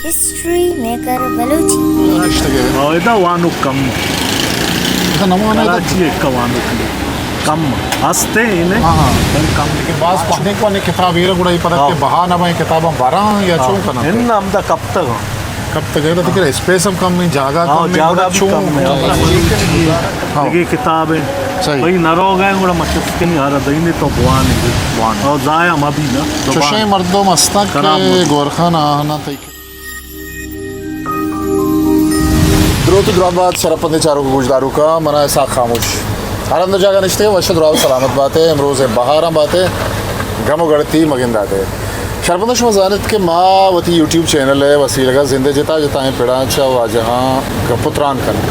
History maker Balochi. ہاں، ادا وانوک کم۔ ادا نہ وانوک ادا۔ کراچی ایک کا وانوک کم۔ ہستے انہیں۔ ہاں، ہاں۔ بل کم۔ لیکن باز پہنے کو نے کتاب ایر گڑا یہ پتہ ہاں۔ کہ بہا نہ بھائی کتاب ہم بھرا یا ہاں۔ چون کنا۔ ان ہم دا کب تک۔ کب تک ہے؟ تو دیکھ رہے، اسپیس ہم کم ہے، جاگہ ہاں، کم ہے، جاگہ مطلب بھی چون کم ہے۔ ہاں۔ دیکھیے کتاب ہے۔ صحیح۔ بھائی نہ رو گئے گڑا مچس کہیں آ رہا دہی نے تو بوان ہے۔ بوان۔ اور ضائع ہم ابھی نا۔ چوشیں مردم ہستا کہ خراب ہو۔ گورخان آہنا تئی۔ دروت و درہم بات شرپندیں چاروک و گوشداروکاں، من آں اسحاق خاموش۔ ہر ہند و جاگہ نشتگے وش و دراہ و سلامت باتے، امروز بہاراں باتے، گم و گڑتی مگنداتے۔ شرپنداں شما زانت کہ ما وتی یوٹیوب چینل ء وسیلگ ء زند ء جتا جتائیں پڑاں چہ واجہاں گپ و تران کنیں۔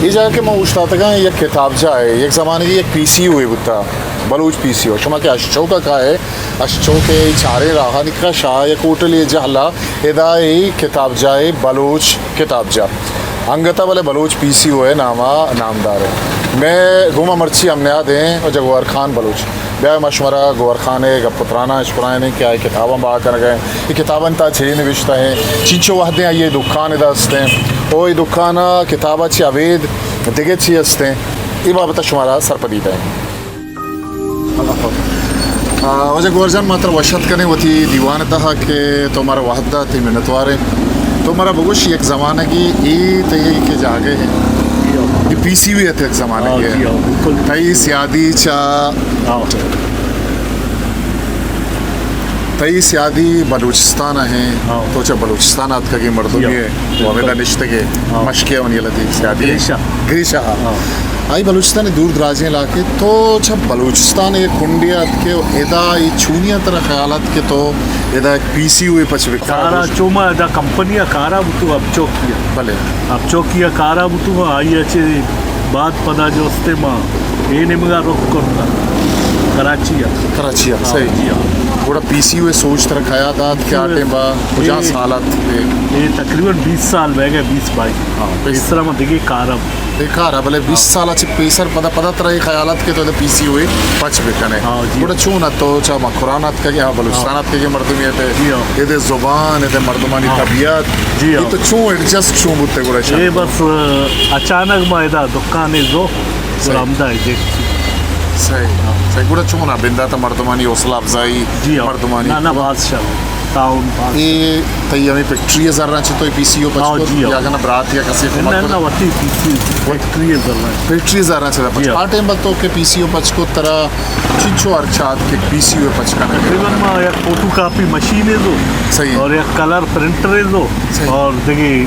اے جاگہ کہ ما اوشتاتگاں یک کتابجاہ ء، یک زمانگی یک پی سی او ء بوتا، بلوچ پی سی او۔ شما کہ اش چوک ء کائے، اش چوک ء چاریں راہانی کش ء یک ہوٹلے جہلا ادا اے کتابجاہ ء بلوچ کتابجاہ انگت ء بلے بلوچ پی سی او ء نام ء نامدار ء۔ مئے گوما مرچی ہم نیاد ایں واجہ گوہر خان بلوچ۔ بیا ما شمارا گوہر خان ء گپ و تراناں اشکنائینیں کہ آئی کتاباں بہا کنگ ء ایں۔ اے کتابانی تہا چے نوشتہ ایں، چینچو وہدیں آئی ء دکان ادا است ایں، او اے دکان ء کتاب ء چہ ابید دگہ چی است ایں، اے بابت ء شمارا سرپدی دئیں۔ آ، واجہ گوہر جان، ما ترا وش اتک کنیں وتی دیوان ء تہا کہ تو مارا وہد دات، تئی منتوار ایں۔ تو مارا بگوش، یک زمانگے اے تئی کہ جاگہ ہے، اے پی سی وی ات یک زمانگے ہاں، جی ہاں، بالکل۔ تئی سیادی چا ہاں۔ تئی سیادی بلوچستان ء ہیں، ہاں۔ تو چہ بلوچستان ء اتکگیں مردمے جی ہاں، ئے، بالکل۔ ہمیدا نشتگے، ہاں۔ مشکے ء منی یلہ تئی سیادی گریشہ۔ گریشہ، ہاں۔ ہاں۔ آئی بلوچستان ء دور دراجیں علاقے، تو چہ بلوچستان ء کنڈے ء اتکے، ادا اے چونی ء ترا خیال ات کہ تو ادا یک پی سی او ء پچ بکن؟ سارا چوما ادا کمپنی ء کارا بوتو، اب چوکی ء۔ بلے۔ اب چوکی ء کارا بوتو، آئی ء چہ بعد پدا جو استے ما اے نیمگا رخ کرتا کراچی ء۔ کراچی ء، ہاں، صحیح۔ جی ہاں۔ گڑا پی سی او ء سوچ ترا کیا دات کہ آ ٹائم با کجا اے، سال ات؟ اے تقریباً بیس سال بہ گئے، بیس بائیس۔ ہاں، بیس۔ اس طرح ما دگہ کار ء۔ اے کار ء، بلے بیس ہاں۔ سال ء چہ پیسر پدا، پدا ترا اے خیال ات کہ تو ادا پی سی او ء پچ بکنے۔ ہاں، جی۔ گڑا چون ات تو چا مکران اتکگے، ہاں، بلوچستان ہاں۔ اتکگے مردمے ات، جی ہاں۔ ادے زبان، ادے مردمانی ہاں۔ طبیعت، جی اے ہاں۔ تو چون ایڈجسٹ چون بوتے گڑا شان اے کو؟ بس، ا، اچانک ما ادا دکان ء زو، صحیح۔ گڑا ہمدا ایجنسی۔ صحیح، صحیح۔ گڑا چون ء بندات ء مردمانی حوصلہ افزائی، جی ہاں۔ مردمانی نہ، نہ، باز شر۔ تعاون باز۔ اے تئی ہمیں فیکٹری ء زراں چہ تو پی سی او پچ ہاں، کت جی ہاں۔ یا کہ نہ برات یا کسی نہ، کمک نہ، کت؟ وتی پی سی او فیکٹری ء زراں۔ فیکٹری ء زراں چہ پچ۔ جی ہاں۔ آ ٹائم تو کہ پی سی او پچ کت ترا چنچو ہرچ آت کہ پی سی او پچ کنگ؟ تقریباً ما یک فوٹو کاپی مشین ہے زو۔ صحیح۔ اور یک کلر پرنٹر ہے زو۔ صحیح۔ اور دگہ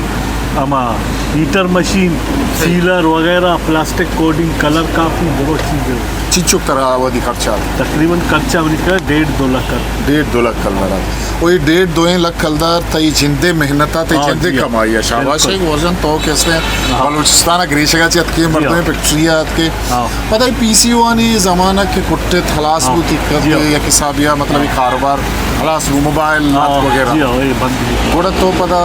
ہما ہیٹر مشین، صحیح۔ سیلر وغیرہ، پلاسٹک کوڈنگ، کلر کاپی، بہت چیزیں۔ چنچک ترا وتی خرچہ؟ تقریباً خرچہ منی کرا ڈیڑھ دو لکھ ات۔ ڈیڑھ دو لکھ کلدار ات۔ او اے ڈیڑھ دوئیں لکھ کلدار تئی جندے محنت ء، تئی ہاں، جندے جی ہاں۔ کمائی ء۔ شاباش بالکل۔ ہے گوہر جان، تو کہ است ہاں۔ بلوچستان ء گریشگ ء چہ اتکے ہاں۔ مردمے فیکٹری ء اتکے۔ ہاں۔ پدا اے پی سی او آنی زمانگ کہ کٹت، خلاص ہاں۔ بوت، یک جی ہاں۔ یک حسابیا مطلب اے ہاں۔ کاروبار خلاص بو، موبائل ہاں، ات وغیرہ۔ جی ہاں، اے بند بی۔ گڑا تو پدا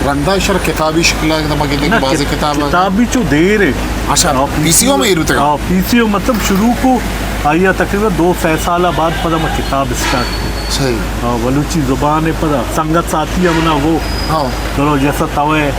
رندا شر کتابی شکل ء دمگے دیکھ نہ، بازی کت-، کتاب ء۔ کتاب بھی چو دیر ہے۔ اچھا، ہاں، پی سی او میں ایر بوتگ؟ ہاں، پی سی او مطلب شروع کو آیا تقریباً دو سہ سال بعد پدا ما کتاب اسٹارٹ کو۔ صحیح۔ ہاں، بلوچی زبان ہے پدا۔ سنگت ساتھی ہمنا وہ ہاں۔ چلو جیسا توے۔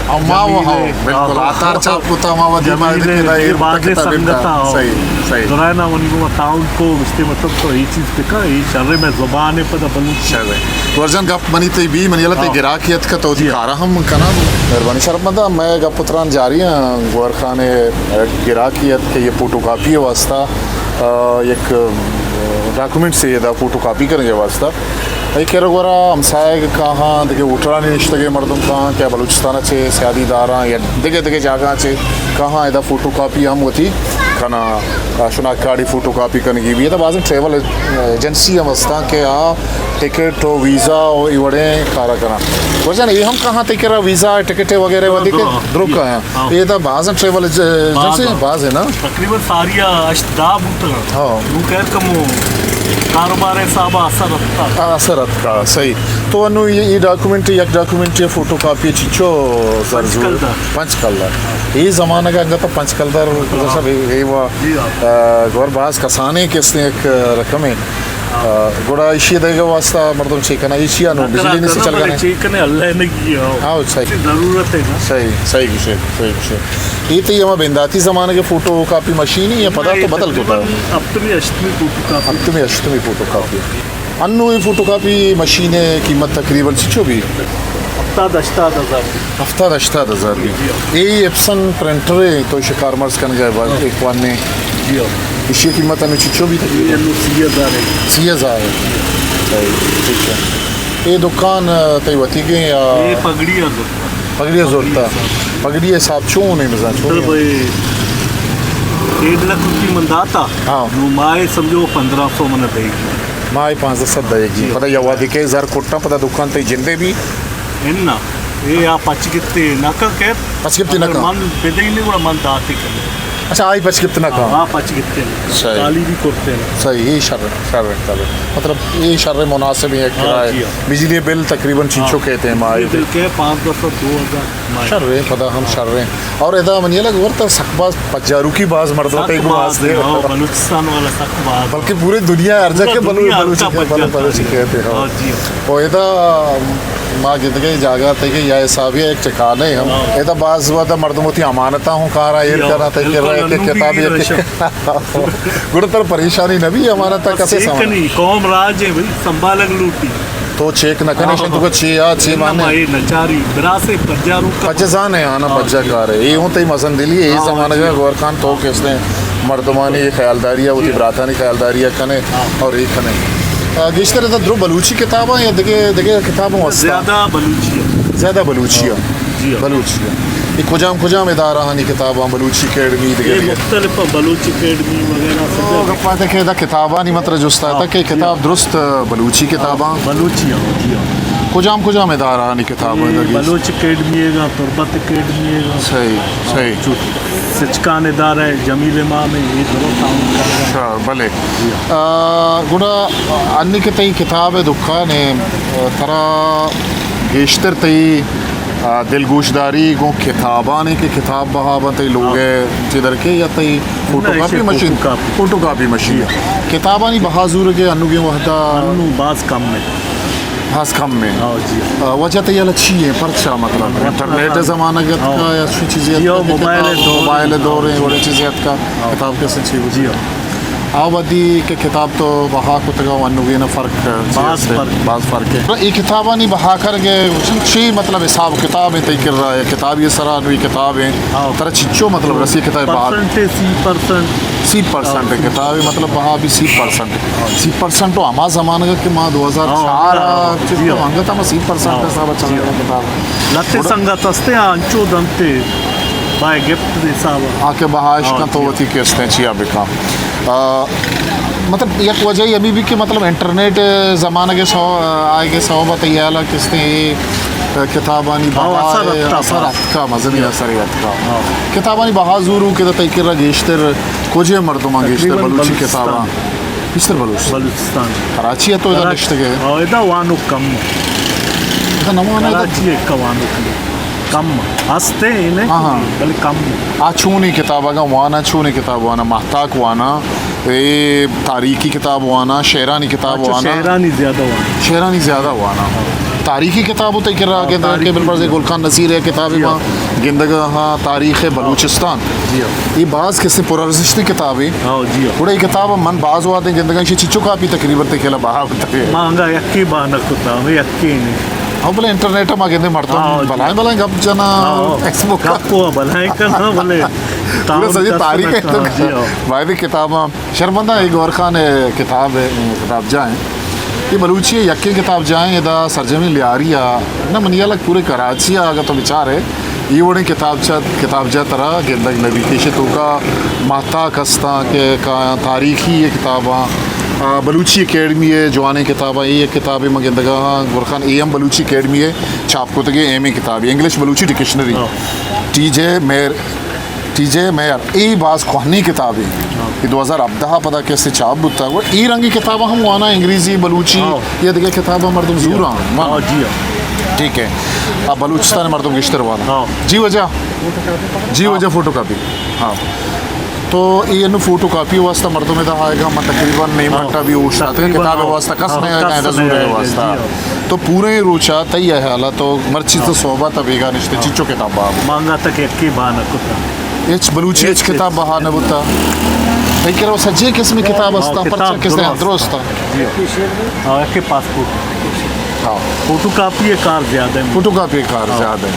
ہاں، ما وہ جمیل ہاں، ہے۔ بالکل۔ ہاں۔ آتار چاپ کو تا ما ودی جمیل ما ہے، دیکھے دا یہ یہ بازے کتاب سنگت ہے۔ ہاں۔ صحیح، صحیح۔ درائنا منی کو تعاون کو، اس کے مطلب تو یہ چیز پکا، یہ شر میں زبان ہے پدا بلوچی۔ شر ہے۔ گوہر جان گپ منی تئی بی، منی یلہ تئی ہاں۔ گراکی اتکہ تو وتی جی۔ کارا ہم کناں۔ مہربانی شرپمند ء، مئے گپ و تران جاری ایں۔ گوہر خان ء گراکی ات کہ یہ فوٹو کاپی ء واسطہ، آ، یک، آ، ڈاکومنٹسے ادا فوٹو کاپی کنگ ء واسطہ۔ اے کرا گورا ہمسائگ کاہاں، دگہ ہوٹلانی نشتگیں مردم کاہاں کہ بلوچستان ء چہ سیادی داراں یا دگہ دگہ جاگہاں چہ کاہاں ادا فوٹو کاپی ہم وتی کناں۔ آ، شناخت کارڈی فوٹو کاپی کنگی بیت۔ بازیں ٹریول ایجنسی ہم استاں کہ آ ٹکٹ و ویزا و اے وڑیں کارا کناں۔ گوہر جان، اے ہم کاہاں تئی کرا ویزا، ٹکٹ وغیرہ ودی کہ درو، درو۔ درو کاہاں۔ ہاں۔ اے دا بازیں ٹریول ایج-، ایجنسی باز ہیں نا؟ تقریباً ساری ہشت دہ بوتگ۔ ہاں۔ نوں خیر کمو کاروبار حساب ء اثر اتکا۔ آ، اثر اتکا، صحیح۔ تو انو یہ، یہ ڈاکومنٹ، یک ڈاکومنٹ یا فوٹو کاپی چیچو زر پنچ زور؟ کلدار۔ پنچ کلدار۔ یہ زمانہ کا انگا تو پنچ کلدار، ہاں۔ صاحب، یہ، یہ وہ، جی ہاں۔ آ، گور باز کسانے کس نے ایک رقم ہے۔ آ، گڑا ایشی ءِ دئیگ ءِ واسطہ مردم چے کناں؟ ایشی ءَ نوں بجلی نی سچل کناں؟ چے کناں، اللہ نگی، ہاں۔ ہاں، صحیح۔ ضرورت ہے نا۔ صحیح، صحیح گوشے، صحیح گوشے۔ اے تئی ہما بنداتی زمانگ ءِ فوٹو کاپی مشین یا پدا تو بدل کتا؟ ہفتمی ہشتمی فوٹو کاپی۔ ہفتمی ہشتمی فوٹو کاپی۔ انوں اے فوٹو کاپی مشین ءِ قیمت تقریباً چنچو بی؟ ہفتاد ہشتاد ہزار۔ ہفتاد ہشتاد ہزار بی۔ جی ہاں۔ اے ایپسن پرنٹر ہے، تو ایشی کارمرز کنگا ہے، بس ایک وان نے۔ جی ہاں۔ ایشی قیمت انوں چنچو بی تقریباً؟ انوں سی ہزار ہے۔ سی ہزار ہے۔ صحیح، ٹھیک ہے۔ اے دکان، آ، تئی وتیگیں یا؟ اے پگڑی ءِ زرتا۔ پگڑی ءِ زرتا۔ پگڑی ءِ حساب چون ہے، بزاں چون ہے؟ بھائی، ڈیڑھ لاکھ روپی من داتا۔ ہاں۔ نوں ماہ ءَ سمجھو پندرہ سو من دئیگی۔ ماہ ءَ پانزدہ سد دئیگی۔ جی۔ پدا یا وہدے کہ زر کٹاں، پدا دکان تئی جندے بی؟ اناں، اے آ پچ گپتے نہ کن کہ۔ پچ گپتے نہ کن۔ من بدئی نے گڑا من داتے کن۔ اچھا، آئی پچ گپت نہ کن۔ آ پچ گپتے نہ۔ صحیح۔ کالی بی کرتے نہ۔ صحیح، اے شر، شر، شر۔ مطلب، اے شر مناسب ہے کرایہ۔ جی ہاں۔ بجلی بل تقریباً چنچو کہتے ہیں ماہ؟ بجلی بل کہ پانزدہ سو دو ہزار ماہ۔ شر ہے، پدا ہم شر ہے۔ اور ادا منی الگ ورتا سک باز پجاروکی باز مردم سک تے گو باز واسطے۔ ہاں، بلوچستان والا سک باز۔ بلکہ پورے دنیا ہر جگہ پورا بلو-، دنیا ہر بلوچی جگہ کہتے، بلو-، بلوچی بلوچی کہتے ہیں۔ ہاں۔ ہاں جی۔ او ادا ما گندگے جاگہ تے کہ یا حسابی ایک ٹھکانے ہم۔ ہاں۔ ادا باز ودا مردم ہوتی امانتاں ہوں کارا ایر جی، کرا تے بالکل، کہ رہے کہ انوں بھی کتاب یہ رشک۔ گڑا تر پریشانی نہ بی، امانت کسے سامان۔ کنی، قوم راج ہے بھائی، سنبھالگ لوٹی۔ تو چیک نہ کنے، ہاں۔ تو چی آ، چی نہ مانے۔ بھائی، نچاری، براسے پجا روکا۔ پجا زانے آنا، ہاں، پجا جی۔ کارے۔ اے ہوں تئی مزن دلی، اے ہاں، زمانہ جی۔ گور خان تو کس نے مردمانی خیالداری ہے، وتی جی۔ براتانی خیالداری ہے کنے ہاں۔ اور اے کنے۔ آ، گیشتر ادا درو بلوچی کتاباں یا دگہ، دگہ کتاباں واسطہ؟ زیادہ بلوچی ہے۔ زیادہ بلوچی ہے۔ جی ہاں۔ بلوچی ہے۔ اے کجام کجام ادارہ آنی کتاباں، بلوچی اکیڈمی، دگہ اے دگہ؟ مختلف بلوچ اکیڈمی وغیرہ سب۔ او، گپ آتے کہ ادا کتابانی مطلب جستا ہاں، تھا کہ جی۔ کتاب درست بلوچی کتاباں؟ بلوچی ہاں، جی ہاں۔ کجام کجام ادارہ آنی کتاب اے ہے؟ بلوچ اکیڈمی ہے گا، تربت اکیڈمی ہے گا۔ صحیح، صحیح۔ چو سچکان ادارہ ہے، جمیل امام ہے، اے درو تعاون کرے گا۔ اچھا، بلے۔ جی ہاں۔ آ، گڑا انی کہ تئی کتاب ہے دکان ہے، ترا گیشتر تئی آ، دلگوشداری گوں کتابانی کہ کتاب بہا بنت، تئی لوگ ءَ چہ در کے یا تئی photocopy machine? Photocopy. Photocopy machine. جی۔ کتابانی بہا زورگ ءَ انوگیں وہدا؟ انو باز کم ہے۔ باز کم ہے۔ ہاں، جی۔ آ، وجہ تئی حالا چی ہے؟ پرچا مطلب؟ ہاں، انٹرنیٹ ءِ زمانگ اتکا ہاں۔ یا چی چیزے جی، اتکا ہاں، کہ موبائل کتاب، دور موبائل ہے۔ دور ہے، وڑے چیزے اتکا۔ ہاں۔ کتاب کسے چی جی، ہاں۔ آ وھدی کہ کتاب تو بہا کتگ ءُ انوگین ءَ فرق چی باز است؟ فرق۔ باز فرق ہے۔ اے کتابانی بہا کرگ ءِ چی مطلب حساب کتاب ہیں تئی کرا؟ کتابی سرا نوی کتاب ہیں۔ ہاں۔ ترا چنچو مطلب رسی کتاب بہا؟ پرسنٹ ہے، سی پرسنٹ۔ سی پرسنٹ ہے ہاں۔ کتاب، مطلب بہا بھی سی پرسنٹ۔ ہاں۔ سی پرسنٹ تو ہما زمانگ کہ ما دو ہزار چار ہاں، ہاں، جی ہاں۔ انگت ہم سی پرسنٹ ہاں۔ حساب چل جی رہا ہاں۔ کتاب۔ لتے سنگت ہستے انچو دنتے بائے گپت حساب۔ آ کہ بہائش ہاں، کن تو جی۔ وتی کستے چیا بکن۔ آ، مطلب، یک وجہ ہمے بھی کہ، مطلب، انٹرنیٹ زمانگ ءِ سو-، آئیگ ءِ سوب ءَ تئی ہیال ءَ کستیں اے کتابانی ہاں، بہا اثر ءَ اتکا اثر باز۔ اتکا، مزنیں جی۔ اثرے اتکا۔ ہاں۔ کتابانی بہا زورو کہ تئی کرا گیشتر کجے مردماں گیشتر تقریباً بلوچی بلوچستان۔ کتاباں؟ گیشتر بلوچستان۔ بلوچستان۔ کراچی ءَ تو ادا کراچی۔ نشتگ ئے؟ ہاں، ادا وانوک کم۔ ادا نہ وانوک ادا؟ کراچی ءَ کہ وانوک کم۔ ہستے ہیں، ہاں، ہاں۔ بلے کم۔ آ چونیں کتاب اگاں واناں، چونیں کتاب واناں، ماہتاک واناں، اے تاریخی کتاب واناں، شعرانی کتاب اچھا، واناں۔ شعرانی زیادہ واناں۔ شعرانی زیادہ واناں۔ تاریخی کتاب ءُ تئی کرا ہاں، گندگ کہ تاریخی بالفرض جی۔ گل خان نصیر ءِ کتابے جی۔ ما گندگ ءَ آں، تاریخ بلوچستان۔ جی۔ اے باز کسے پرارزشتیں کتابے۔ ہاں، جی۔ گڑا اے کتاب من باز وہدے گندگ آں، ایشی چنچو کاپی تقریباً تئی کرا بہا کتگ ئے؟ ما انگا یکے بہا نہ کتا، ہمے یکے نے۔ ہاں، بلے انٹرنیٹ ءَ ما گندیں مردم ہاں، جی۔ بلائیں بلائیں گپ جناں، ہاں، فیس بک ءَ۔ گپ ءَ بلائیں کناں، بلے پورا تعاون سجی کس تاریخ نہ ہے تو کناں، جی ہاں۔ باید کتاباں شرمندہ اے گور خان ءِ کتاب ءِ، کتاب جاہ ایں۔ اے بلوچی ءِ یکیں کتاب جاہ ایں، ادا سرجمیں لیاری ءَ، نہ منی ہیال ءَ پورے کراچی ءَ اگاں تو بچارے، اے وڑیں کتاب چہ، کتاب جاہ ترا گندگ نہ بیت۔ ایشی توکا ماہتاک ہستاں کہ کا-، تاریخی اے کتاباں، آ، بلوچی اکیڈمی ءِ جوانیں کتاباں، اے یک کتابے من گندگ ءَ آں، گور خان، اے ہم بلوچی اکیڈمی ءِ چھاپ کتگیں اہمیں کتابے، انگلش بلوچی ڈکشنری، ہاں۔ ٹی جے میر۔ ٹی جے میئر، اے باز کوہنیں کتابے۔ ہاں۔ اے دو ہزار ہبدہ ءَ پدا کسے چاپ بوتا۔ گڑا اے رنگی کتاباں ہم واناں، انگریزی، بلوچی، ہاں۔ یا دگہ کتاباں مردم زوراں، ہاں، واناں۔ جی ہاں۔ ٹھیک ہے۔ اب بلوچستان ءِ مردم گیشتر واناں۔ ہاں۔ جی واجہ۔ جی ہاں۔ واجہ فوٹو کاپی۔ ہاں۔ تو اے انو فوٹو کاپی واسطہ مردم ادا آئیگا، ما تقریباً نیم ہاں۔ گھنٹہ بھی اوشتاتے ہیں، تقریباً کتاب ہاں۔ واسطہ کس ہاں، نہیں آئیگا، کس ادا نہیں زورے آئیگا، واسطہ۔ جی ہاں۔ تو پورے روچا تئی اے حالا تو مرچی تو صحبا تا بیگا نشتے، ہاں۔ چچو کتاب باب۔ مانگا تک یکی بہانہ کتا۔ ہچ بلوچی ہچ ہچ، کتاب ہچ۔ بہا نہ بوتا۔ تئی کرا سجے قسم کتاب ہاں، ہستا، کتاب پرچا قسم درست۔ درست۔ جی۔ ہاں، یکی پاسپورٹ۔ ہاں۔ فوٹو کاپی ءِ کار زیادہ ہے۔ فوٹو کاپی ءِ کار ہاں۔ زیادہ ہے۔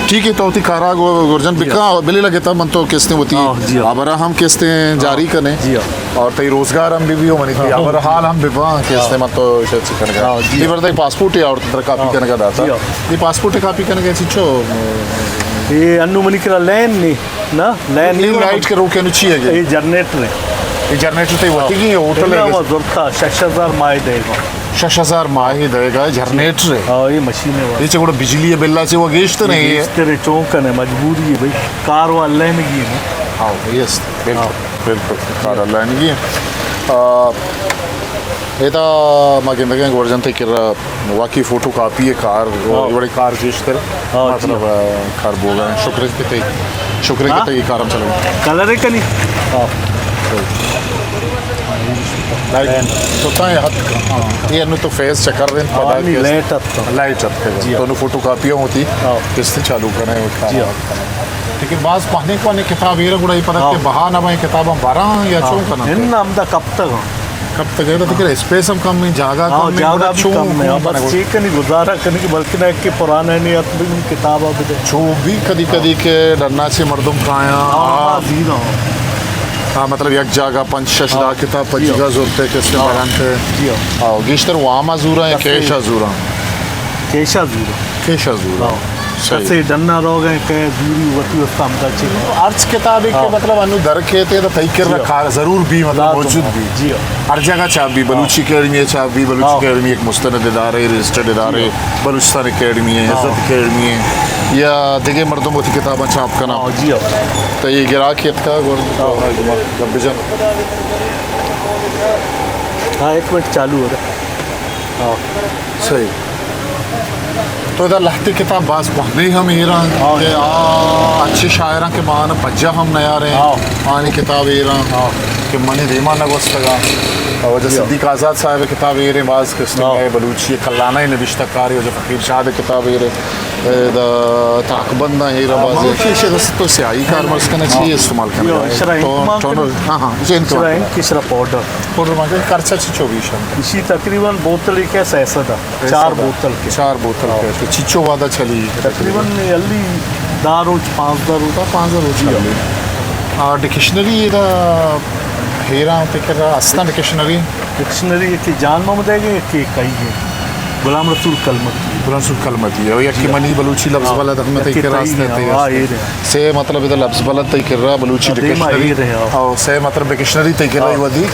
ٹھیک ہے، تو وتی کارا گو-، گرجن جی۔ بکا، بلے لگے تا من تو کستے وتی ہاں، جی۔ ہبرا ہم کستے ہاں۔ جاری کنے۔ جی۔ اور تئی روزگار ہم بھی بھی ہو منی تئی ہاں۔ ہبر حال ہم بھی پا کستے ہاں۔ من تو شاید چی کنگا۔ ہاں، جی۔ یہ بردے پاسپورٹ ہے اور تر کاپی ہاں۔ کنگا داتا۔ جی۔ یہ پاسپورٹ کاپی کنگا چیچو؟ یہ انو منی کرا لین نہیں۔ نا، لین اے نہیں لائٹ کے روکے نو چی ہے گے؟ اے جنریٹر ہے۔ اے جنریٹر تے وتی گی ہوٹل ہے؟ نا، وہ زرتا شش ہزار ماہ دے گا۔ شش ہزار ماہ دے گا، جنریٹر ہے۔ ہاں، یہ مشین ہے وہ۔ یہ چے گوڑا بجلی ہے، بلا چے وہ گیشت نہیں ہے۔ گیشت رے چون کنے، مجبوری ہے بھائی۔ کار وہ اللہ نے کی ہے نا۔ ہاں، یس، بالکل، ہاں۔ بالکل، کار اللہ نے کی ہے۔ آ، ادا ما گندگیں گورجن تے کرا واقعی فوٹو کاپی ہے کار، ہاں۔ بڑے کار گیشتر۔ ہاں، مطلب، جی۔ آ، کار بوگا ہے۔ شکر ہے کہ تئی، شکر ہے کہ ہاں۔ تئی کارم چلو۔ کلر ہے کنی؟ ہاں۔ لائٹ، تو تائیں حد کا۔ ہاں۔ یہ انو تو فیس چکر رہے ہیں، ہاں، پتا نہیں، کہ لائٹ اب تو۔ لائٹ اب تو۔ جی۔ تو انو فوٹو کاپی ہوتی، ہاں۔ کس سے چالو کریں وہ کار؟ جی۔ لیکن بعض پہنے کو نے کتاب یہ گڑا یہ پتا ہاں۔ کہ بہا نہ بھائی کتاباں بھراں یا ہاں۔ چون کنا؟ ان ہم دا کب تک ہاں۔ کب تک ہے تو تکر اسپیس ہم کم ہے، جاگہ ہاں، کم ہے، جاگہ بڑا بھی چون کم ہے، کون بس بنے؟ چی کنی گزارا کنی کہ بلکہ نہ کہ پرانا نہیں ات بھی کتاب اب دے۔ چو بھی کدی کدی کے ڈنا سے مردم کایا، ہاں، آ، ہاں، زیرا۔ ہاں، مطلب یک جاگہ پنچ شش ہاں۔ دا کتاب جی۔ پچیگا زورتے کسے ہاں۔ بڑھنتے۔ جی ہاں۔ آ، گیشتر واما زورا یا کسے کیشا زورا؟ کیشا زورا۔ کیشا زورا۔ ہاں۔ صحیح۔ کسے ڈنا روگ ہیں کہ زوری وتی وستا ہمدا چی۔ ہرچ کتابے کہ ہاں۔ مطلب انو در کیتے تو تئی کرا جی۔ کار ضرور بھی، مطلب لازم موجود ہاں۔ بھی۔ جی ہاں۔ ہر جگہ چاپ بھی، ہاں۔ بلوچی اکیڈمی ہے چاپ بھی، بلوچی ہاں۔ اکیڈمی ایک مستند ادارہ ہے، رجسٹرڈ ادارہ جی ہے، ہاں۔ بلوچستان اکیڈمی ہے، ہاں۔ عزت اکیڈمی ہے، یا دیگہ مردم وتی کتاباں چاپ کنا۔ ہاں، جی ہاں۔ تو یہ گراکی اتکا گور ہاں۔ گپ بجن۔ ہاں، ایک منٹ چالو ہو رہا۔ ہاں۔ صحیح۔ تو ادا لہتے کتاب باز پہنے ہم ایران ہاں۔ کہ آ اچھے شاعراں کہ ما آنا پجا ہم نیاریں، ہاں۔ آنی کتاب ایران ہاں۔ کہ منی دیما نہ گوستگا۔ اور وجہ جی۔ صدیق آزاد صاحب کتاب ایریں باز قسم ہاں۔ ہے، بلوچی کلانہ نبشتہ کارے، وجہ فقیر شاد کتاب ایرے۔ اے دا تاکبنداں ایرا ہاں، بازی۔ بلوچی شے دست تو سیاہی کار مرز کنا چی ہاں۔ استعمال کنا؟ اشرا تو انک مان ٹونر، کنا۔ ہاں، ہاں، جی انک اشرا مان۔ انک اشرا پاؤڈر۔ پاؤڈر مان کنا۔ خرچہ چی چو بیشن؟ اشی تقریباً بوتل ایک ہے سہ سد۔ چار بوتل کے۔ چار بوتل کے۔ ہاں۔ تو چیچو وعدہ چلی؟ تقریباً علی دہ روچ، پانزدہ روچ۔ ہاں، پانزدہ روچ جی۔ چلی۔ آ، ڈکشنری دا ہیرا فکر استا ڈکشنری؟ ڈکشنری ایک جان محمد ہے کہ ایک کئی ہے۔ غلام رسول کلمتی۔ غلام رسول کلمتی ہے۔ اور یک جی۔ منی بلوچی لفظ ہاں۔ بلد ہم تئی کرا است ہے۔ ہاں، یہ رہے۔ سے مطلب ادا لفظ بلد تئی کرا بلوچی دیما ڈکشنری۔ یہ رہے، ہاں۔ اور سے مطلب ڈکشنری تئی کرا ہاں۔ ودی۔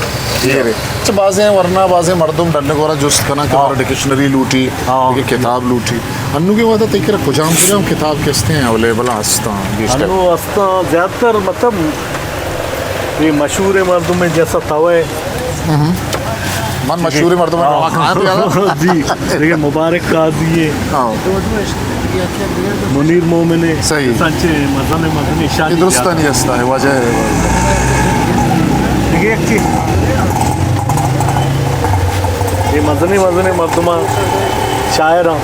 جی۔ یہ رہے۔ اچھا، بازیں ورنا، بازیں مردم ڈنڈ گورا جست کنا کہ ہاں۔ مارا ڈکشنری لوٹی، ہاں۔ کہ کتاب لوٹی۔ انو کے وعدہ تئی کرا کجام کجام کتاب کستے ہیں اویلیبل ہستاں گیشتر؟ انو ہستاں زیادہ تر مطلب یہ مشہور مردم ہیں جیسا توے۔ ہم۔ من مشہور مردم ہاں۔ نوا کہاں دیا؟ جی، دیکھیں مبارک قاضی ہے۔ ہاں۔ منیر مومن ہے۔ صحیح۔ سچے مزن مزن شادی یہ درستانی زیادہ۔ ہستا ہے، واجہ ہے۔ دیکھیں کہ یہ مزن مزن مردمان شاعر ہیں۔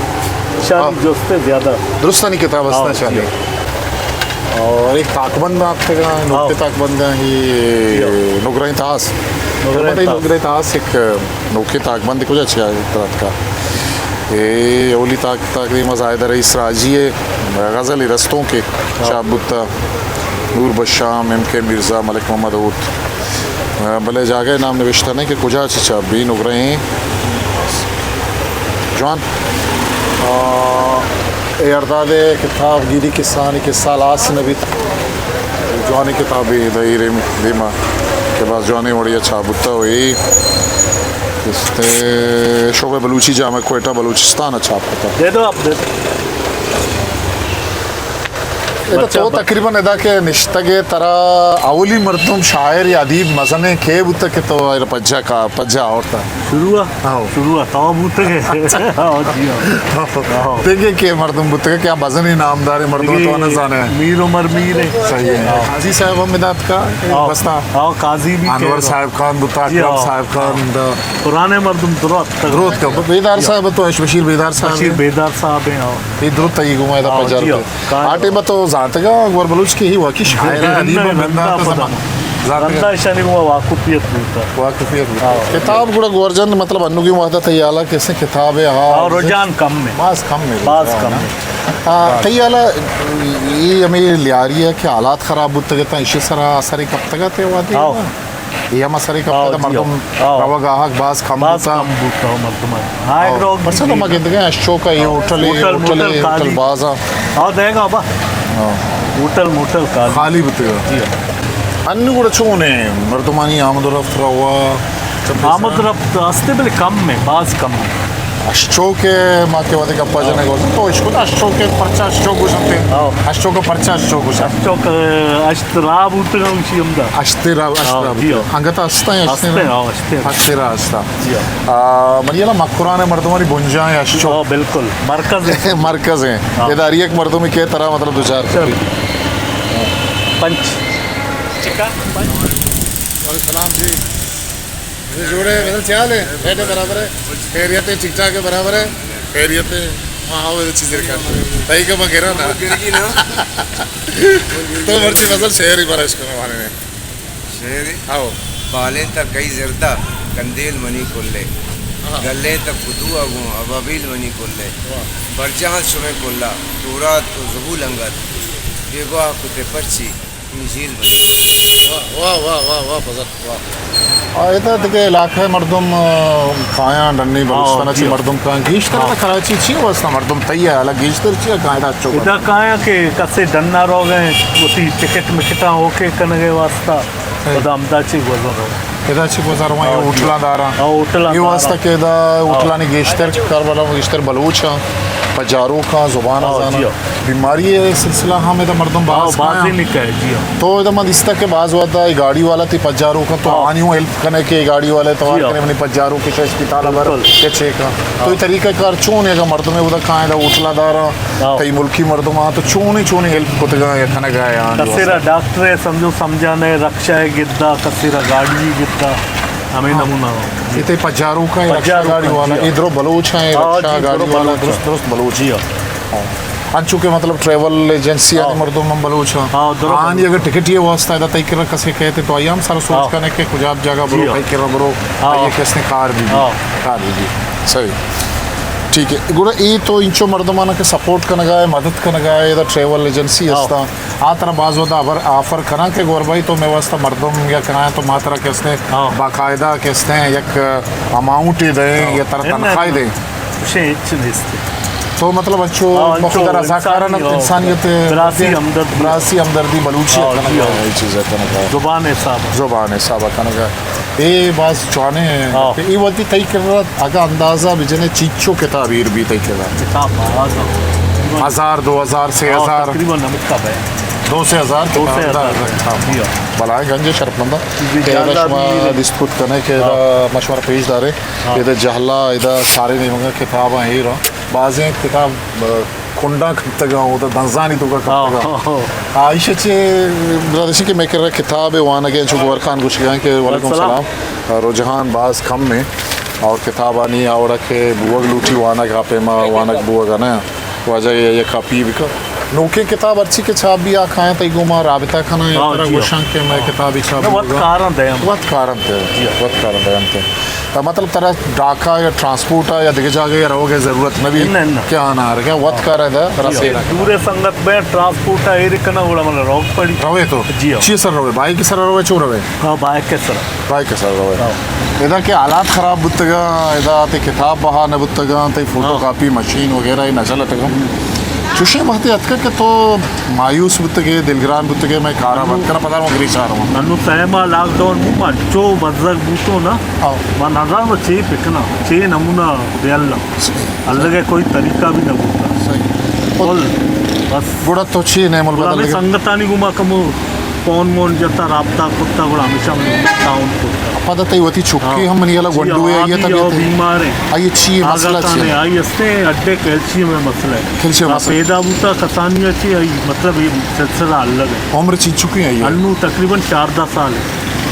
شانی ہاں۔ جستے زیادہ۔ درستانی کتاب ہستا ہاں، شانی۔ جی۔ اور ایک تاکبند آپ کے کہاں، نوکے ہاں۔ تاکبند ہیں، یہ جی۔ نگرہیں تاس۔ نگرہیں تاس۔ نگرہیں تاس ایک نوکے تاکبند کجا چیا ترتکا۔ اے اولی تاک، تاک دیما زاہد رئیس راجی ہے، غزل رستوں کے ہاں۔ چاپ بوتا۔ نور بشام، ایم کے مرزا، ملک محمد ہوت۔ بلے جاگہ نام نوشتہ نہیں کہ کجا چہ چاپ بی، نگرہیں۔ جوان۔ آ، اے ارداد ءِ کتاب گیری کسانی کسہ ہلاس نہ بیت۔ جوانیں کتابے دئیرے دیما کہ باز جوانیں وڑے ءَ چھاپ بوتا ءُ اے است شعبہ بلوچی جامعہ کوئٹہ بلوچستان ءَ چھاپ کتا۔ دے دو آپ دے دو۔ ادا تو تقریباً ادا کہ نشتگ ئے، ترا اولی مردم، شاعر یا ادیب مزنیں کئے بوتگ کہ تو ایر پجا کا، پجا آورتا؟ شروع ءَ؟ آؤ۔ شروع ءَ تو بوتگ ئے۔ آؤ جی، آؤ۔ آؤ۔ دگہ کئے مردم بوتگ کہ آ مزنیں نامداریں مردم تو نہ زانے؟ میر عمر میر ہے۔ صحیح ہے۔ آؤ۔ قاضی صاحب ہم ادا اتکا، آؤ۔ بستا۔ آؤ، قاضی بھی انور صاحب خان بوتا، جی، اکرم آؤ۔ صاحب خان دا۔ پرانے مردم درو اتکگ۔ درو اتکگ۔ بیدار صاحب تو اش، بشیر بیدار صاحب بشیر ہے۔ بیدار صاحب ہیں، آؤ۔ اے درو تئی گوما ادا آؤ، پجار جی، تے۔ آؤ۔ آ ٹائم تو زانتگا اکبر بلوچ کہ ہی واقعی شاعر ہے، ادیب ہے، رندا بندہ تو پدا۔ زمان-، زانتگا۔ رندا شانی گوما واقفیت بوتا۔ واقفیت بوتا۔ آؤ۔ کتاب گڑا گورجند، مطلب، انوگی وہدا تئی حالا کسے کتاب ہے، ہاں، آؤ، رجحان کم ہے۔ باز کم ہے باز رجحان، کم ہاں۔ ہے۔ آ، تئی حالا، یہ ہمیں لیاری ہے کہ حالات خراب بوتگے تا، اشی سرا اثر کپتگا تے وادی آؤ۔ نا؟ اے ہم اثرے کپتہ آؤ، جی، مردم آؤ۔ روگ آہگ باز کم باز بوتا۔ کم بوتا مردم۔ آؤ۔ پرچا تو ما گندگے اش چوکا a hotel, a hotel, hotel, hotel خالی۔ باز آ۔ آؤ، دے گا با۔ آؤ۔ ہوٹل موٹل خالی۔ خالی بوتگا۔ جی۔ انو گڑا چون ہے مردمانی آمد و رفت روا؟ آمد رفت استے بلے کم ہے، باز کم ہے۔ اشچو کہ ما کہ وہدے گپا جنگ گوشت، تو اشکو اشچو کہ پرچا اشچو گوشنتے؟ آؤ۔ اشچو کہ پرچا اشچو گوشن؟ اشچو کہ اشت را بوتگا، اشی ہمدا۔ اشتے را، اشت آؤ، را جی، بوتگا۔ آؤ۔ انگتا ہستا ہیں، اشتے ہستے ہیں، نا؟ آؤ، اشتے ہیں۔ اشتے را ہستا۔ جی، آؤ۔ آ، منی یلا مکران مردمانی بنجاہ ہیں اشچو۔ آؤ، بالکل۔ مرکز ہیں۔ مرکز ہیں۔ آؤ۔ ادا ہر یک مردمی کہ ترا مطلب دوچار چل۔ پنچ۔ چکا؟ پنچ۔ وعلیکم السلام جی۔ جوڑے بدل چے حال ہے؟ ٹھیک ہے، برابر ہے؟ خیریت ہے، ٹھیک ٹھاک ہے، برابر ہے؟ خیریت ہے؟ ہاں، ہاں، وہ چیزیں کر۔ تئی کہ مگرا نا۔ تو مرچی فصل شعر ہی برش کرو ہمارے نے۔ شعر ہی؟ ہاں۔ بالیں تا کئی زردا، کندیل منی کلے۔ ہاں۔ گلیں تا کدو آ گوں، ابابیل منی کلے۔ واہ۔ برجاں شمے کلا، تورات و زبول انگت۔ بیگواہ کتے پرچی، انجیل بنی۔ واہ، واہ، واہ، واہ، واہ، بزرگ، واہ۔ آ، ادا دگہ علاقہ مردم، آ، کایاں ڈنی بلوچستان چی مردم کایاں گیشتر، ادا کراچی چی واسطہ مردم تئی ہے، حالا گیشتر چی کایاں ادا چو ادا کایاں کہ کسے ڈنا روگ ءَ، وتی ٹکٹ مکٹاں اوکے کنگ ءِ واسطہ، ادا ہمدا چی گوزن رو۔ ادا چی گوزن رو، ہوٹلاں داراں۔ ہاں، ہوٹلاں داراں۔ اے واسطہ کہ ادا ہوٹلانی گیشتر کاربالاں گیشتر بلوچ آں، پجاروکاں، زبان آ زاناں۔ جی ہاں۔ بیماری ءِ سلسلہ ہم ادا مردم باز ہاں، بازی کایاں۔ نکاح ہے، جی ہاں۔ تو ادا من دیستا کہ باز وقت اے گاڑی والا تئی پجاروکاں، تو آوانی ہوں ہیلپ کنے کہ گاڑی والے توار کنے منی پجاروک شش اسپتال بر بالکل۔ کہ چیک آں۔ تو اے طریقہ کار چون ہے اگاں مردم ادا کائیں ادا ہوٹلا داراں، ہاں۔ تئی ملکی مردم آں تو چونی چونی ہیلپ کتگاں یا کنگا آں؟ کسے را ڈاکٹر ہے سمجھو سمجھانے رکشہ ہے گدا، کسے را گاڑی گدا، ہمیں نمونہ۔ اے تئی پجاروکاں، اے رکشہ گاڑی والا، اے درو بلوچ ہیں، ہاں، رکشہ جی، درو گاڑی والا، بلوچ ہیں۔ درست، درست بلوچ۔ جی ہاں۔ ہاں۔ انچو کہ مطلب ٹریول ایجنسی آنی مردم ہم بلوچ ہیں۔ ہاں، درو آنی بلوچ۔ اگر ٹکٹ یہ واسطہ ادا تئی کرا کسے کہتے تو آئی ہم سارا سوچ کنے کہ کجا جگہ برو، جی ہاں۔ کئی کرا برو، ہاں۔ یہ کس نے کار بھی دی۔ ہاں۔ کار بھی دی۔ صحیح۔ ٹھیک ہے۔ گڑا اے تو انچو مردمانا کہ سپورٹ کنگا ہے، مدد کنگا ہے، ادا ٹریول ایجنسی ہاں۔ ہستا۔ آ ترا باز ودا آفر کناں کہ گور بھائی تو مئے واسطہ مردم یا کایاں تو ما ترا کستے ہاں۔ باقاعدہ کستے یک اماؤنٹ دے ہاں۔ یا ترا تنخواہ دے۔ چوشیں ہچ نیست۔ تو مطلب انچو ہاں، انچو بخدا رضاکارانہ انسانی، ہاں۔ انسانیت براسی ہمدردی۔ براسی ہمدردی بلوچی ہاں، کنگا جی ہاں۔ اے چیز کنگا۔ زبان حساب۔ زبان حساب کنگا۔ اے باز چوانیں ہاں۔ اے وتی تئی کرا اگاں اندازہ بجنے چیچو کتاب ایر بی تئی کرا؟ کتاب باز ہاں۔ ہزار، دو ہزار، سے ہزار؟ تقریباً ہمکا بے۔ دو سے ہزار دو سے کتاب ہزار۔ دا کتاب۔ جی ہاں۔ بلائیں گنج شرپمندہ۔ جی، کہ ادا شما دیست کت کنے کہ ادا ہاں۔ مشورہ پیش دارے۔ ہاں۔ ادا جہلا، ادا سارے نیمگا کتاباں ایر ہاں۔ بازیں کتاب، آ، کنڈاں کپتگاں، او تو دنزانی توکا کپتگاں۔ ہاں، ہاں۔ آ، ایشی چے برادشی کہ مئے کرا کتاب وانگ ءَ انچو گوھر خان گوشگا کہ وعلیکم السلام۔ السلام۔ آ، رجحان باز کم ہے اور کتابانی آوڑا کہ بوگ لوٹی وانگ ہاپے ما وانگ بوگ نہ۔ واجہ یہ، یہ کاپی بکا۔ نوکیں کتاب ہرچی کہ چھاپ بی آ کایاں تئی گوما رابطہ کناں یا ہاں، ترا جی ہاں۔ گوشاں کہ مئے کتابی چھاپ نہ، وت بوگا۔ کاراں دیاں۔ وت کاراں تے، جی ہاں۔ وت کاراں دیاں تے۔ تا مطلب ترا ڈاکا یا ٹرانسپورٹ یا دگہ جاگہ یا روگ ءِ ضرورت نہ بی نہ، نہ۔ کہ آنا رگا وت کارا دا جی ہاں۔ رسینا۔ دورے سنگت بے ٹرانسپورٹ ایر کنا گڑا من روگ پڑی۔ روے تو؟ جی ہاں۔ چی سر روے؟ بائک سر روے، چو روے؟ ہاں، بائک سر۔ بائک سر روے۔ ہاں۔ ادا کہ حالات خراب بوتگاں، ادا تئی کتاب بہا نہ بوتگاں، تئی فوٹو ہاں۔ کاپی مشین وغیرہ نہ چلتگاں۔ چوشیں وقتے اتکگ کہ تو مایوس بوتگے، دلگران بوتگے، مئے کارا بند کرا، پدا ما گریچ آ رواں۔ انو سہ ماہ لاک ڈاؤن بو، ما چو بزگ بوتوں نا، ہاں۔ ما نزاناں چے بکناں، چے نمونہ بیلاں۔ صحیح۔ الگ ءَ کوئی طریقہ بھی نہ بوتا۔ صحیح۔ کل۔ بس۔ گڑا تو چی نعم گڑا البدل ہمیں دگہ؟ سنگتانی گوما کمو فون مون جتا، رابطہ کتا، گڑا ہمیشہ من تعاون کتا۔ پدا تئی وتی چکی ہاں۔ ہم منی ہلا جی، گونڈو ہے، آ یہ بھی، تک آ یہ تھی۔ بیمار ہیں۔ آئی چی ہے، آگا مسئلہ چی خان ہے؟ ہے، آئی ہستے ہیں، اڈے کیلشیم ہے مسئلہ ہے۔ کیلشیم آ مسئلہ۔ پیدا بوتا کسانیہ چی، آئی مطلب یہ سلسلہ الگ ہے۔ عمر چی چکی ہے یہ؟ انو تقریباً چاردہ سال ہے۔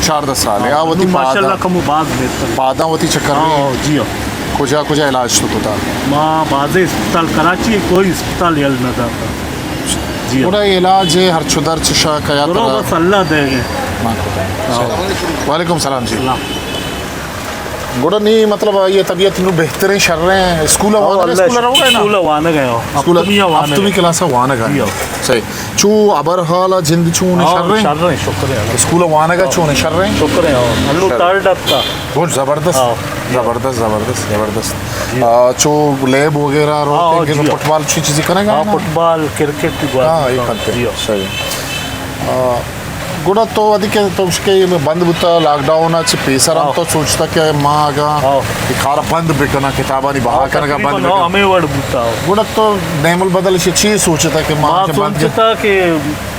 چاردہ سال ہے۔ آ وتی انو ماشاءاللہ پادا۔ کمو باز بہتر۔ پادا وتی چکر ہاں، میں۔ ہاں، جی ہاں۔ کجا کجا علاج تو کتا؟ ما بازیں اسپتال، کراچی کوئی اسپتال یل نہ داتا۔ جی ہاں۔ گڑا علاج ہے، ہر چو در چشا کیا درو ترا؟ بس اللہ دے گے۔ مان کتا۔ ہاں۔ وعلیکم السلام جی۔ سلام۔ گڑا نی مطلب یہ طبیعت نو بہتریں، شریں، اسکول ہاں، وانگ، اللہ اسکول روگا نا؟ اسکول وانگ ہے، ہاں۔ اسکول ہفتمی وانگ ہفتمی ہے۔ کلاس وانگ ہے۔ جی ہاں۔ صحیح۔ چو ابر حال جند چون ہاں، شریں؟ شریں، شکر ہے اللہ۔ اسکول وانگ ہاں۔ چون شریں؟ شکر ہے، ہاں۔ اللہ شر۔ ترڈ اتا۔ بہت زبردست، ہاں۔ زبردست، زبردست، زبردست۔ جی۔ آ، چو لیب وغیرہ رو ہاں، کہ جی۔ فٹبال چی چیزیں کنگا ہاں، نا؟ فٹبال، کرکٹ بھی ہاں، یہ کنتے۔ جی۔ صحیح۔ آ، گڑا تو ادی کہ تو اس کے بند بوتا لاک ڈاؤن چ پیسر ہم ہاں۔ تو سوچتا کہ ما اگا ہاں۔ یہ کار بند بکنا، کتابانی بہا ہاں، کنگا بند تقریباً ہاں، بکنا۔ ہمیں وڑ بوتا۔ گڑا تو نعم البدل سے چی سوچتا کہ ما ما کہ بند سوچتا کہ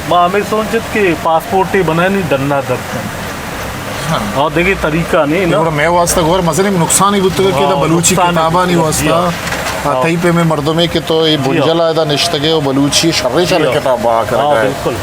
ما ہمیں سوچت کہ پاسپورٹ بنانی ڈنا درکن۔ ہاں۔ اور دیکھیں طریقہ نہیں نا۔ گڑا میں واسطہ گور مزنی نقصانی بوتگا کہ دا ہاں، بلوچی نقصانی کتابانی بوتگا۔ واسطہ۔ جی ہاں۔ آ، ہاں۔ تئی پہ میں مردمے کہ تو یہ جی ہاں۔ بنجل آیدا نشتگے و بلوچی شرے شرے جی ہاں۔ کتاب بہا ہاں، کرگا ہے۔ بالکل۔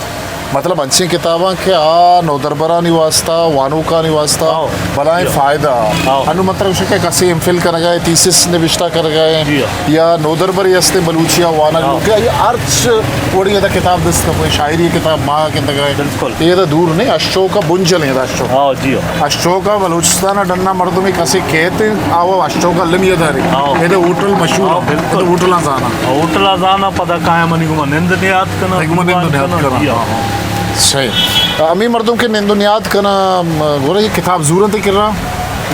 مطلب انچیں کتاباں کہ آ نودربرانی واسطہ، وانوکانی واسطہ ہاں۔ بلائیں جی ہاں۔ فائدہ۔ ہاں۔ انو مطلب شکے کسے ایم فل کنگا ہے، تھیسس نوشتہ کنگا ہے، جی ہاں۔ یا نودربرے ہستے بلوچی آ وانگ ہاں۔ لوٹے، یہ ہرچ وڑی ادا کتاب دست کپے، شاعری کتاب ما کنگا ہے۔ بالکل۔ یہ دا دور نہیں، اشوکا بنجل ہے دا اشوکا۔ ہاں، جی ہاں۔ اشوکا بلوچستان ڈنا مردمی کسے کہتے، آو اشوکا المی داری۔ ہاں۔ یہ دا ہوٹل مشہور ہاں، ہے، بالکل۔ یہ دا ہوٹل زانا۔ ہوٹل زانا پدا کایا منی گما نند نیاد کنا۔ گما نند نیاد کنا۔ جی ہاں۔ صحیح۔ ہمیں مردم کے نند و نیاد کنا، م، گورا یہ کتاب زورن تے کرا؟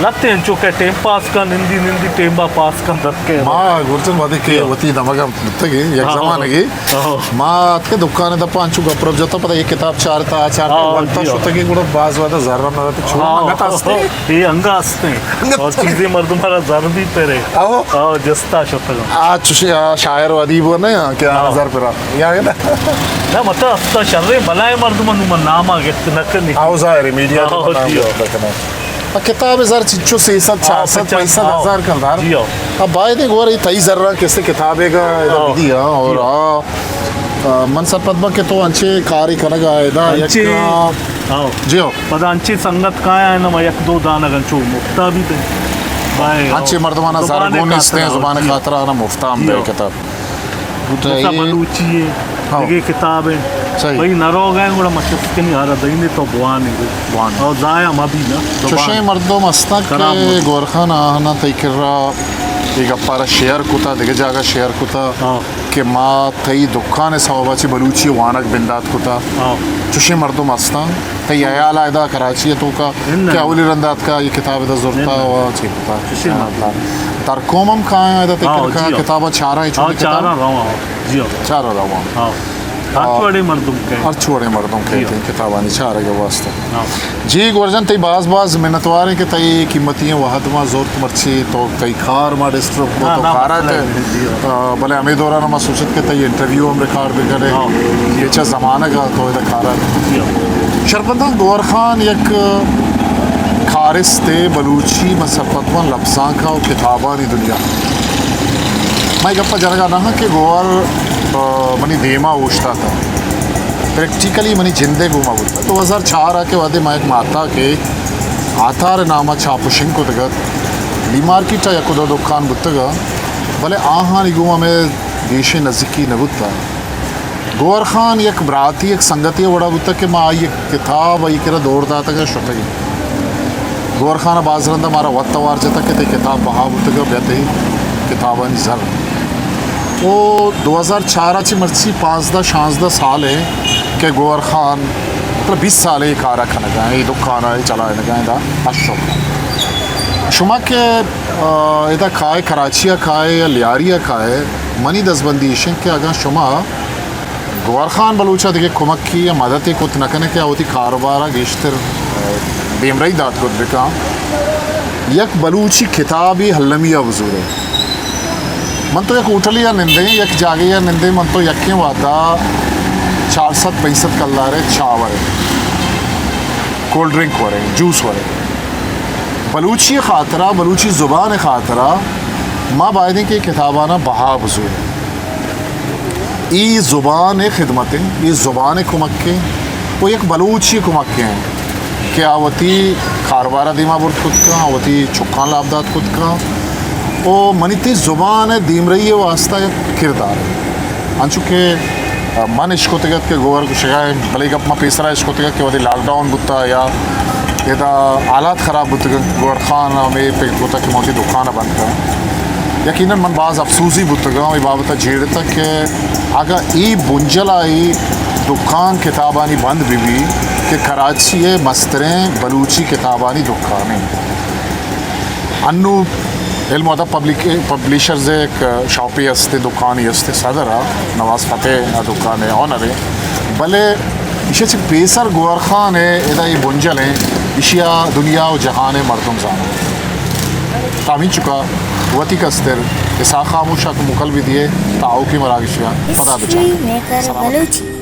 لگتے ہیں چونکہ ٹائم پاس کا، نندی نندی ٹائم با پاس کا درد کے۔ ما گورچن وادی کے جی۔ وتی دمگا بوتگی، یک ہاں۔ زمانگی۔ ہاں۔ ما اتکے دکان دپا انچو گپ رپ جتا، پدا یہ کتاب چارتا، آ چارتا، ہاں، ونتا جی۔ شتگی گڑا باز ودا زر ہم نہ داتے، چون ہاں۔ انگت ہستے۔ یہ انگا ہستے۔ انگت اور چیزیں مردم ہرا زر بھی پہ رہے۔ آہو۔ آ، جستا شتگا۔ آ چوشی، آ، شاعر و ادیب و نہ، کہ آ ہاں۔ زر پرا۔ یا، یا۔ نہ، مطلب، ہستا شرے بلائیں مردم انو من نام آ گت نہ کنی۔ آو ظاہر ہے، میڈیا تو ہاں، نام جی۔ گت نہ کنی۔ آ کتاب زر چچو سیصد، ہاں، چارصد، پچاس، پنچصد ہاں۔ ہزار کلدار۔ جی ہاں۔ اب باید ہے گورا یہ تئی زر کسے کتابے گا، ادا ہاں۔ بدی، ہاں، اور جی۔ آ، آ، من سرپد باں کہ تو انچے کارے کنگا ادا، یک انچے، آ، ہاں۔ جی ہاں۔ پدا انچیں سنگت کایا انت، ما یک دو دانگ انچو مفتا بھی دیں۔ بائے، انچیں مردمانا زر گون نیستیں، زبان خاطرا آنا مفتا ہم دے کتاب۔ بوتا جیسا اے۔ بلوچی ہے، ہاں۔ دگے کتاب ہے۔ صحیح۔ بھئی نہ روگ ہیں، گڑا مشق کنی آرا دئینے تو بوانے۔ بوانے۔ اور ضائع ما بھی نا، زبان چوشیں مردم ہستاں کہ خراب مت۔ گور خان آہنا تئی کرا اے گپارا شیئر کتا، دگہ جاگہ شیئر کتا۔ ہاں۔ کہ ما تئی دکان ء سوب ء چہ بلوچی وانگ بندات کتا۔ ہاں۔ چوشیں مردم ہستاں۔ تئی ہیال ء ادا کراچی ء توکا اناں۔ کہ اولی رند اتکا یہ کتاب ادا زرتا اناں۔ و چی کتا۔ چوشیں مردم۔ ترکوم ہم کایاں ادا تئی ہاں، کرکا جی ہاں۔ کتاباں چاراں، ہاں، چونیں کتاب؟ چاراں رواں، جی ہاں۔ چاراں رواں۔ ہاں۔ ہرچ وڑیں مردم کئے۔ ہرچ وڑیں مردم کئے جی ہاں۔ تئی کتابانی چارگ ء واسطہ۔ ہاں۔ جی گورجان، تئی باز باز منتوار ایں کہ تئی قیمتی ایں وہد ما زرت، مرچی تو تئی کار ما ڈسٹرب کو، ہاں، تو نہ، کارا مسئلہ کہ، نہیں، جی ہاں۔ آ، بلے ہمیں دوران ما سوچت کہ تئی انٹرویو ہم ریکارڈ بہ کرے، ہاں۔ یہ چا زمانگ ء تو ادا کارا۔ جی ہاں۔ شرپنداں گوہر خان یک کارستے بلوچی، من سرپد باں لبزانک ء و کتابانی دنیا۔ من گپ ء جنگا نہ ہاں کہ گوہر، آ، منی دیما اوشتاتا۔ پریکٹیکلی منی جندے گوما بوتا۔ دو ہزار چار ء کہ وہدے ما یک ماتا کہ آتار نام ء چاپ و شنگ کتگ ات، لی مارکیٹ ء یک و دو دکان بوتگ ات، بلے آہانی گوما مئے گیشیں نزیکی نہ بوتا۔ گوہر خان یک براتی، یک سنگتی ء وڑا بوتا کہ ما آئی یک کتاب آئی کرا دور داتگ ء شتگ۔ گوہر خان ء باز رند ء مارا وت توار جتگ کہ تئی کتاب بہا بوتگ ء بیا تئی کتابانی زر۔ او دو ہزار چار ء چہ مرچی پانزدہ شانزدہ سال ء کہ گوہر خان مطلب بیست سال ء اے کار ء کنگ ء، اے دکان ء چلائینگ ء ادا اشوک۔ شما کہ، آ، ادا کائے، کراچی ء کائے یا لیاری ء کائے، منی دزبندی ایش انت کہ اگاں شما گوہر خان بلوچ ء دگہ کمکی یا مدتے کت نہ کن ئے کہ آ وتی کاروبار ء گیشتر، آ، دیمرئی دات کت بہ کن، یک بلوچی کتابے المی ء بزور ئے۔ من تو یک ہوٹلے ءَ نندیں، یک جاگہے ءَ نندیں، من تو یکیں وہدا چار سد پنچ سد کلدارے چاہ وریں، کولڈ ڈرنک وریں، جوس وریں۔ بلوچی خاطرا، بلوچی زبان خاطرا ما بایدیں کہ کتابانا بہا بزوریں۔ ای زبان خدمت انت، ای زبان کمک انت و یک بلوچی کمک انت کہ آ وتی کاروبارا دیما برت کت کن، آ وتی چکاں لاپ دات کت کن و منی تی زبان دیمرئی واسطہ یک کردار انت۔ انچو کہ من اشکتگ ات کہ گوہر گوشگا انت، بلے گپ ما پیسرا اشکتگ ات کہ وتی لاک ڈاؤن بوتا یا ادا حالات خراب بوتگ انت، گوہر خان ہمے پک کتگ کہ من وتی دکان بند کناں۔ یقیناً من باز افسوزی بوتگاں، اے بابت ءَ جیڑتگ کہ اگاں اے بنجل ءَ اے دکان کتابانی بند بہ بی کہ کراچی ءِ مستریں بلوچی کتابانی دکان انت۔ انو علم و ادب پبلک-، پبلشرز ءِ یک شاپے است، دکانے است، صدر ءَ نواز فتح ءِ دکان ءِ اونر ءِ، بلے ایشی ءَ چہ پیسر گوہر خان ءِ ادا اے بنجل انت، ایشی ءَ دنیا و جہان ءِ مردم زاننت۔ تا ہمینچکا وتی کستر اسحاق خاموش ءَ کہ موکل بہ دیئے تا آؤکیں مراگشے ءَ پدا بچار۔ ہسٹری میکر سلامت۔ بلوچی۔